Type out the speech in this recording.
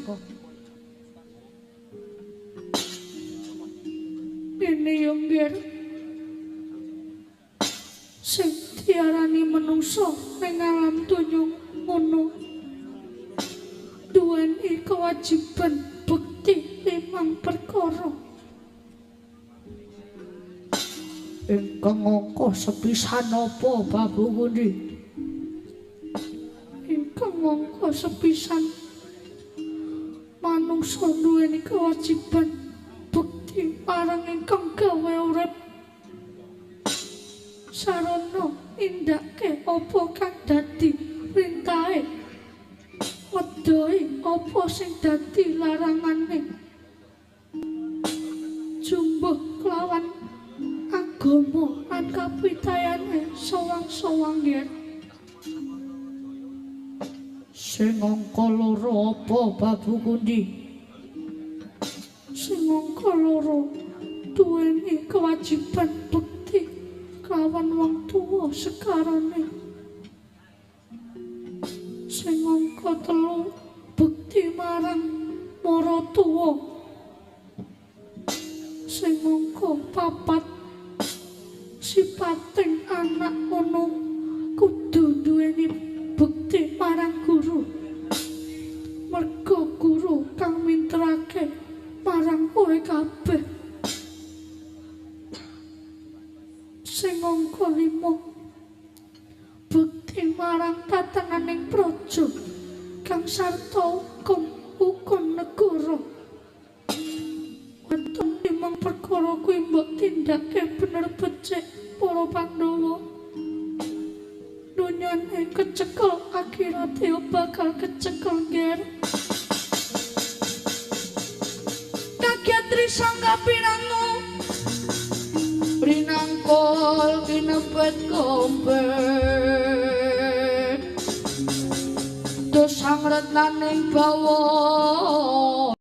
Jaka. Ngene yo, Ngger. Sing diarani menungsa ning alam donya ngono duweni kewajiban bekti limang perkara. Ingkang angka sepisan apa, Babu Gundi? Ingkang angka sepisan, manungsa duweni kewajiban bekti marang ingkang gawe urip. Sarana nindakake apa kang dadi printahe, wedohi apa sing dadi larangane. Jumbuh kelawan agama lan kapitayane sowang-sowang, Nger. Sing angka loro apa, Babu Gundi? Sing angka loro duweni kewajiban bekti kelawan wong tuwa sekarone. Sing angka telu bekti marang maratuwa. Sing angka papat, sipating anak ngono kudu duweni bekti marang guru. Merga guru kang minterake marang kowe kabeh. Sing angka lima bekti marang tatananing praja kang sarta hukum hukum negara. Wonten limang perkara kuwi mbok tindake bener becik para Pandhawa. Dunyane kecekel, akhirate bakal kecekel, Nger. Kagiat risang kapirangu rinangkul kinepet gombek dosang retnaning bawana.